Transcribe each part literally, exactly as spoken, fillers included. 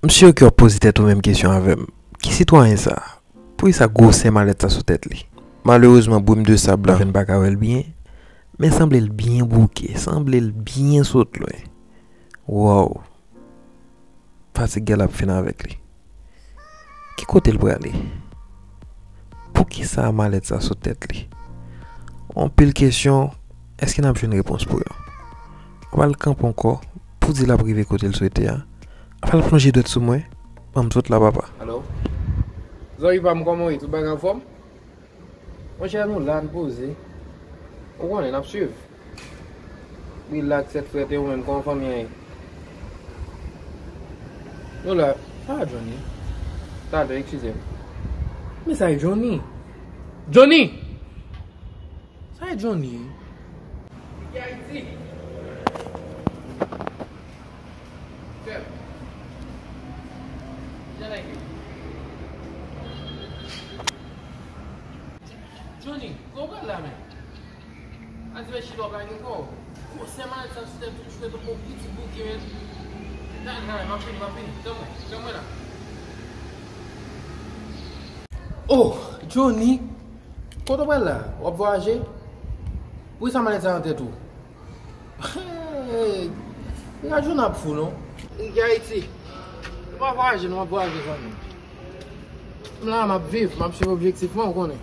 M si ke w ap poze tèt ou menm kesyon avè m. Ki sitwayen sa? Poukisa gwosè malèt sa sou tèt li? Malerezman, brim de sab la, m pa ka wè l byen, men sanble l byen bouke, sanble l byen sot lwen. Wow! Fatig gèlè ap fin avèk li. Ki kote l prale? Poukisa malèt sa sou tèt li? Anpil kesyon, èske n ap jwenn repons pou yo? An pral kanpe ankò pou di l ap rive kote l swete a. An pral plonje dwèt sou mwen, ban m tout la, papa. Alo? Zanmi pa m, kòman w ye? Tout bagay anfòm? Monchè, nou la, n poze. Ou konnen, n ap swiv. Rilaks, tèt frèt, e ou menm, kòman fanmi an ye? Nou la. Sa a Johnny? Talè, eskize m. Men sa e Johnny. Johnny! Sa e Johnny? Ki Ayiti? Frè m. Jan nèg yo. Johnny, kòman w pral la menm? Ann di mèsi lò pa gen kò. Gwosè malèt sa sou tèt ou, jwe tankou yon pitit bouki, men. Nan, nan, m ap vini, m ap vini. Tann mwen, tann mwen la. Oh, Johnny, kote w pral la? W ap vwayaje? Poukisa malèt sa nan tèt ou? Hey, Rajou n ap fou, non? Ricky Haiti. Nou pa vwayaje, nou ap vwayaje, zanmi. M la, m ap viv, m ap swiv objektif mwen, ou konnen.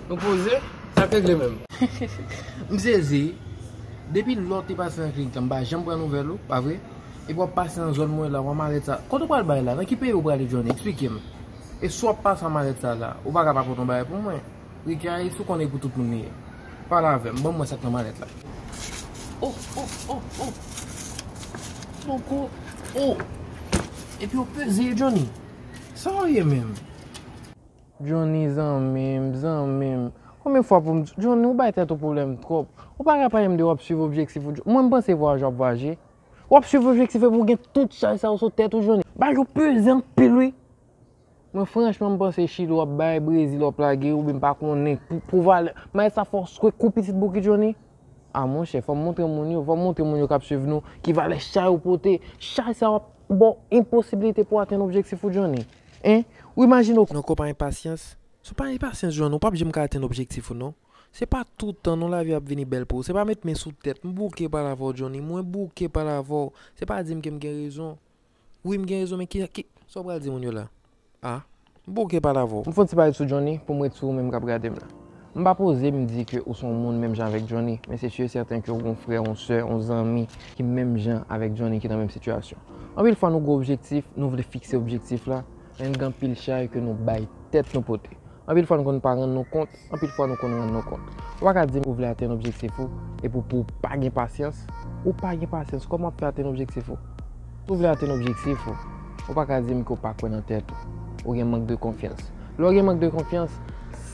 Nou poze, sa k regle menm. M sezi. Depi lè w te pase nan klinik la, m pa janm pran nouvèl ou, pa vre? Epi w ap pase nan zòn mwen la, w a malèt sa. Kote w pral bay la? Nan ki peyi w prale, Johnny? Eksplike m. E si w ap pase a malèt sa la, ou pa ka pa pote yon bagay pou mwen? Ricky Haiti, ou konnen pou tout moun li ye. Pale avè m, ban m wè sa k nan malèt la. Oh, oh, oh, oh. Poko, oh. Epi w peze, Johnny. Sa w ye menm? Johnny, zanmi m, zanmi m. Konbyen fwa pou m di, Johnny, ou bay tèt ou pwoblèm twòp. Ou pa ka pale m de w ap swiv objektif ou. Mwen, m panse vwayaje w ap vwayaje. W ap swiv objektif epi w gen tout chaj sa yo sou tèt ou, Johnny. Bagay yo peze anpil, wi. Mwen, franchman, m panse Chili w ap bay, Brezil w ap lage, oubyen m pa konnen, pou, pou valè. Malèt sa fè w swe kou pitit bouki, Johnny. A, monchè, fò m montre moun yo, fò m montre moun yo k ap swiv nou, ki valè chay ou pote. Chay sa yo ap ba w enposiblite pou w atenn objektif ou, Johnny. Hein? Ou imajine w nan kò pa enpasyans. Si w pa enpasyans, Johnny, ou p ap janm ka atenn objektif ou, non. Se pa tout tan, non, lavi ap vini bèl pou ou. Se pa met men sou tèt. M bouke pale avè w, Johnny. Mwen bouke pale avè w. Se pa di m ke m gen rezon. Wi, m gen rezon, men ki, ki, sa w pral di moun yo la? A, m bouke pale avè w. M fè yon ti pale sou Johnny pou m ret sou ou menm k ap gade m la. M pa poze m di ke ou se yon moun menm jan avèk Johnny, men se si e sèten ke ou gen yon frè, yon sè, yon zanmi ki menm jan avèk Johnny, ki nan menm sitiyasyon. Anpil fwa, nou gen objektif, nou vle fikse objektif la, men n gen anpil chay ke nou bay tèt nou pote. Anpil fwa, nou konn pa rann nou kont, anpil fwa, nou konn rann nou kont. Ou pa ka di m ou vle atenn objektif ou, epi pou ou pa gen pasyans, ou pa gen pasyans, kòman w ap fè atenn objektif ou? Si w vle atenn objektif ou, ou pa ka di m ke w pa kwè nan tèt ou. Ou gen mank de konfyans. Lè w gen mank de konfyans,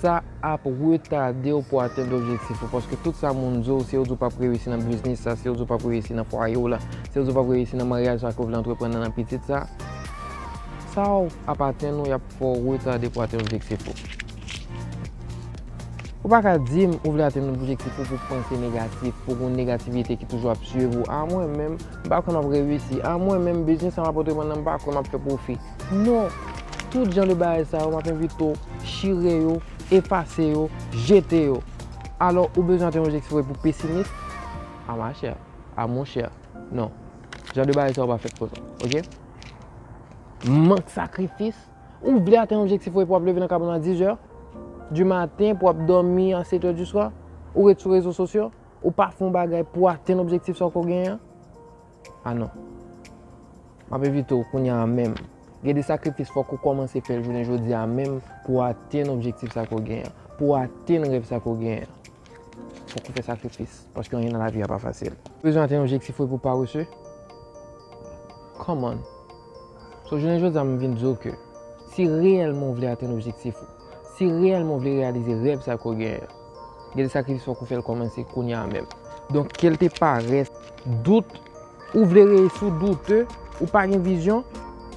sa ap retade w pou w atenn objektif ou. Paske tout sa moun di w, si yo di w p ap reyisi nan biznis sa, si yo di w p ap reyisi nan fwaye w la, si yo di w p ap reyisi nan maryaj sa ke w vle antreprann nan, nan pitit sa, sa w ap atenn ou, y ap fè w retade pou w atenn objektif ou. Ou pa ka di m ou vle atenn objektif ou pou w panse negatif, pou w gen negativite ki toujou ap swiv ou. A, mwen menm, m pa kwè m ap reyisi. A, mwen menm, biznis sa m ap antreprann nan, m pa kwè m ap fè pwofi. Non! Tout jan de bagay sa yo, m ap envite w chire yo, efase yo, jete yo. Alò, ou bezwen atenn objektif ou pou w pesimis? A, machè, a, monchè, non. Jan de bagay sa yo pa fèt konsa, oke? Mank sakrifis. Ou vle atenn objektif ou epi w ap leve nan kabann w a dizè di maten, pou w ap dòmi a setè di swa, ou ret sou rezo sosyo, ou pa fè yon bagay pou w atenn objektif sa w genyen an? A non. M ap envite w kounye a menm. Gen de sakrifis fòk ou kòmanse fè l jounen jodi a menm pou w atenn objektif sa ke w genyen an, pou w atenn rèv sa ke w genyen an. Fòk ou fè sakrifis, paske anyen nan lavi a pa fasil. Ou bezwen atenn objektif ou epi w parese? Come on. So, jounen jodi a, m vin di w ke si reyèlman w vle atenn objektif ou, si reyèlman w vle reyalize rèv sa ke w genyen an, gen de sakrifis fòk ou fè l kòmanse kounye a menm. Donk, ke l te parès, dout, ou vle reyisi, w doute, ou pa gen vizyon,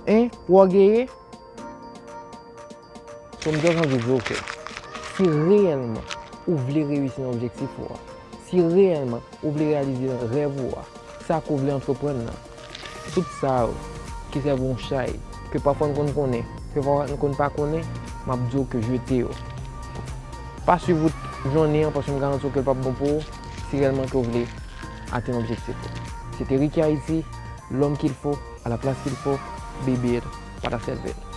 en, w ògeye, So, m just anvi di w ke si reyèlman ou vle reyisi nan objektif ou a, si reyèlman ou vle reyalize rèv ou a, sa ke w vle antreprann nan, tout sa yo, ki sèvi yon chay, ke pafwa n konn konnen, ke pafwa n konn pa konnen, m ap di w ke jete yo. Pa swiv wout jounen an, paske m garanti w ke l p ap bon pou ou si reyèlman ke w vle atenn objektif ou. Se te Ricky Haïti, l'homme qu'il faut, à la place qu'il faut, Bibit, pa ta sèvi l.